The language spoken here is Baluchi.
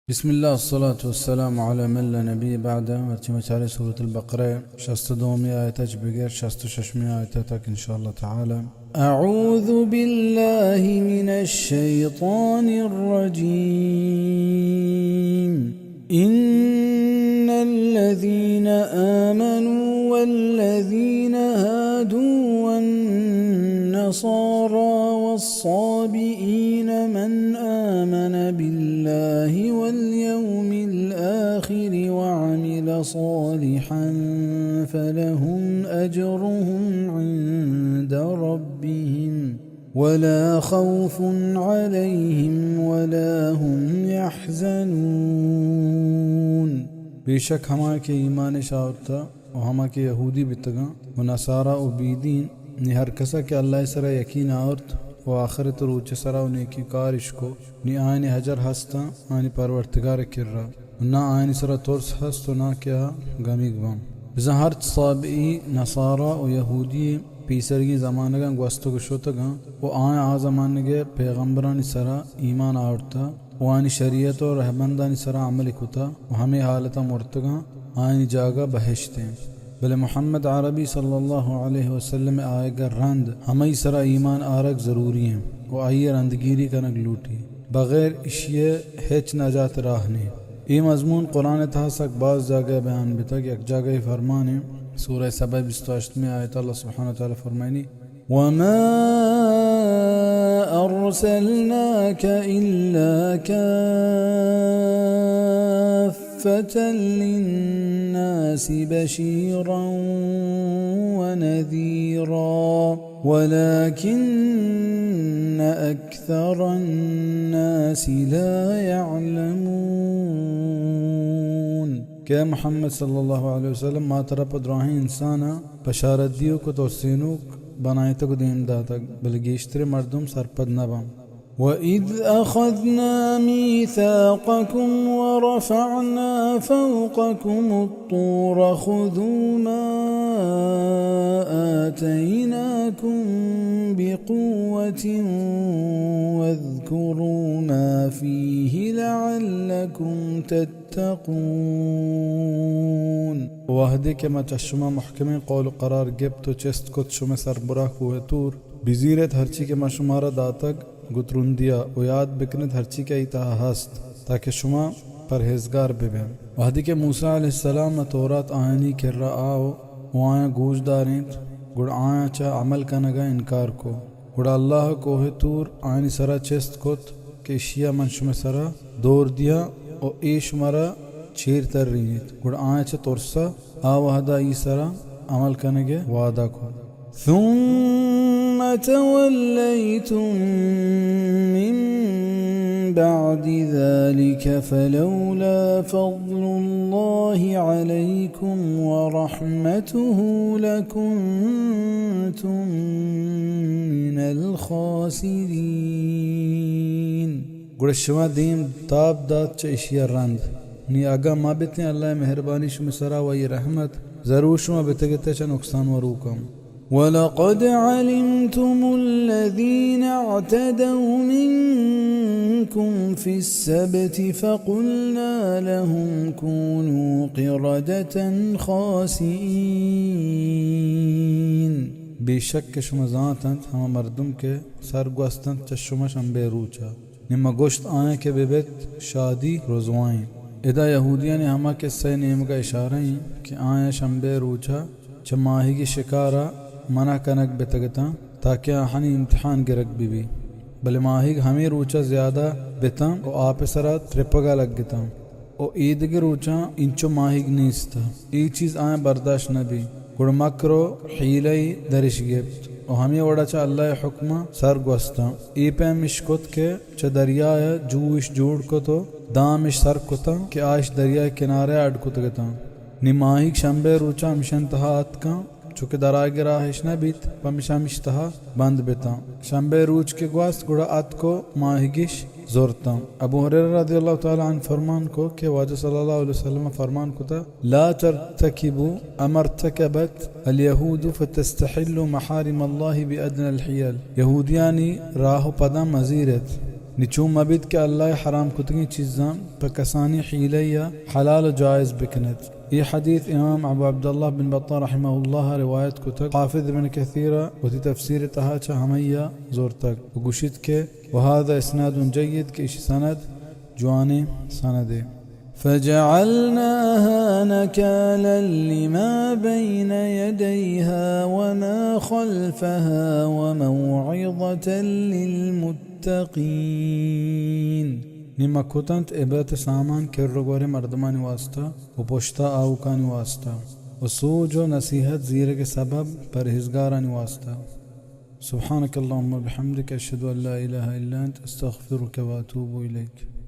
بسم الله، الصلاة والسلام على من لا نبي بعده. مرچی ما چاریں سورة البقرة، شست و دومی آیت چ بگر شست و ششمی آیت تک ان شاء الله تعالى. أعوذ بالله من الشيطان الرجيم. إن الذين آمنوا والذين هادوا والنصارى والصابئين من آمن بالله واليوم الآخر وعمل صالحا فلهم أجرهم عند ربهم ولا خوف عليهم ولا هم يحزنون. بے شک ہما کہ ایمان آورتا و ہما کہ یہودی بیتگاں و نصارا و بیدین، نی ہر کسا کہ اللہ سرا یقین آورت و آخرت روچ سرا و نیکی کارش کو، نی آیانی اجر ہستاں آیانی پرورتگار کرا، و نہ آیانی سرا ترس ہست و نہ کہ آ گمیگ باں. بزاں ہرچ صابئی، نصارا و یہودی پیسرگیں زمانگاں گوستگ و شتگاں و آیاں آ زمانگے پیغمبرانی سرا ایمان آورتا و آیانی شریعت و رہبندانی سرا عمل کتا و ہمے حالتا مرتگاں، آیانی جاگہ بہشت انت. بلے محمد عربی صلی اللہ علیہ وسلم آیگا رند ہمئی سرا ایمان آرگ ضروری انت و آئی رندگیری کنگ لوٹی. بغیر اشی ء ہچ نجات راہ نیں. اے مضمون قرآن ء تہا سک باز جاگہ ء بیان بیتگ. یک جاگہ ء فرمان انت، سورہ سبا بیست و ہشتمی آیت، اللہ سبحانہ و تعالی فرمائنی: وما أرسلناك إلا كافة للناس بشيرا ونذيرا ولكن أكثر الناس لا يعلمون. کہ اے محمد صلی اللہ علیہ وسلم، ما ترا پہ دراہیں انساناں بشارت دیوک و ترسینوک بنائتگ و دیم داتگ، بلے گیشتریں مردم سرپد نہ باں. وإذ أخذنا ميثاقكم ورفعنا فوقكم الطور خذوا ما آتيناكم بقوة واذكروا ما فيه لعلكم تتقون. وہدے کہ ما چہ شما محکمیں قول و قرار گپت و چست کت شمئے سربرا کوہ طور، بزیرت ہرچی کہ ما شمارا داتگ گوں ترندیا، و یاد بکنت ہرچی کہ آئی تہا ہست، تاکہ شما پرہیزگار ببیں. وہدے کہ موسی علیہ السلام ء تورات آیانی کرا آو و آیاں گوش دارینت، گڑا آیاں چہ عمل کنگا انکار کو. گڑا اللہ ء کوہ طور آیانی سرا چست کت کہ اشیا من شمئے سرا دور دیاں و اے شمارا چیر ترینیت. گڑا آیاں چہ ترسا آ وہدا ای سرا عمل کنگے وعدہ کو. ثم توليتم من بعد ذلك فلولا فضل الله عليكم ورحمته لكنتم من الخاسرين. گڑا شما دیم تاب دات چہ اشیا رند. نی اگاں مہ بتیں اللہ ء مہربانی شمئے سرا و آئی رحمت، ضرور شما بتگتہ چہ نقصان وروکاں. ولقد علمتم الذين اعتدوا منكم في السبت فقلنا لهم كونوا قردة خاسئين. بے شک کہ شما زانت انت ہما مردم کہ سر گوست انت چہ شما شمبے روچا. نی ما گوشت آیاں کہ ببیت شادی رزوائیں. ادا یہودیانی ہما قصہ ء نیمگا اشارہ ایں کہ آیاں شمبے روچا چہ ماہیگی شکارا منع کنگ بتگتاں تاکہ آہانی امتحان گرگ ببی. بلے ماہیگ ہمے روچا زیادہ بتاں و آپ سرا ترپگا لگتاں. و ایدگہ روچاں اینچو ماہیگ نیست. اے چیز آیاں برداشت نہ بی. گڑا مکر و حیلہ ای درش گپت و ہمے وڑا چہ اللہ ء حکما سر گوستاں. اے پیم اش کت کہ چہ دریا ء جوش جوڑ کت و دام اش سر کتاں کہ آ اش دریا ء کنارہ ء اڈ کتگتاں. نی ماہیگ شمبے روچاں ہمشان تہا اتکاں. چونکہ درآہگ ء راہ اش نہ بیت، پمیشا ہمیش تہا بند بتاں. شمبے روچ کہ گوست گڑا اتک و ماہیگش زرتاں. ابو ہریرہ رضی اللہ تعالی عنہ فرمان کو کہ واجہ صلی اللہ علیہ وسلم فرمان کتا: لا ترتكبوا ما ارتكبت اليهود فتستحلوا محارم الله بأدنى الحيل. یہودیانی راہ و پداں مزیرت، نی چون مبیت کہ اللہ ء حرام کتگیں چیزاں پہ کسانی حیلہ یا حلال و جائز بکنت۔ اے حدیث امام ابو عبداللہ بن بطہ رحمہ اللہ ء روایت کتگ۔ حافظ ابن کثیر ء وتی تفسیر ء تہا چہ ہمئی ء زورتگ و گوشیت کہ وهذا اسناد جید، کہ ایشی سند جوانیں سندے۔ فجعلناها نكالا لما بين يديها وما خلفها وموعظة للمتقين۔ نی ما کتنت عبرت سامان کر و گور مردمانی واسطہ و پشتا آوکانی واسطہ و سوج و نصیحت زیرگ سبب پرہیزگارانی واسطہ۔ سبحانك اللهم وبحمدك، أشهد أن لا إله إلا أنت، أستغفرك وأتوب إليك۔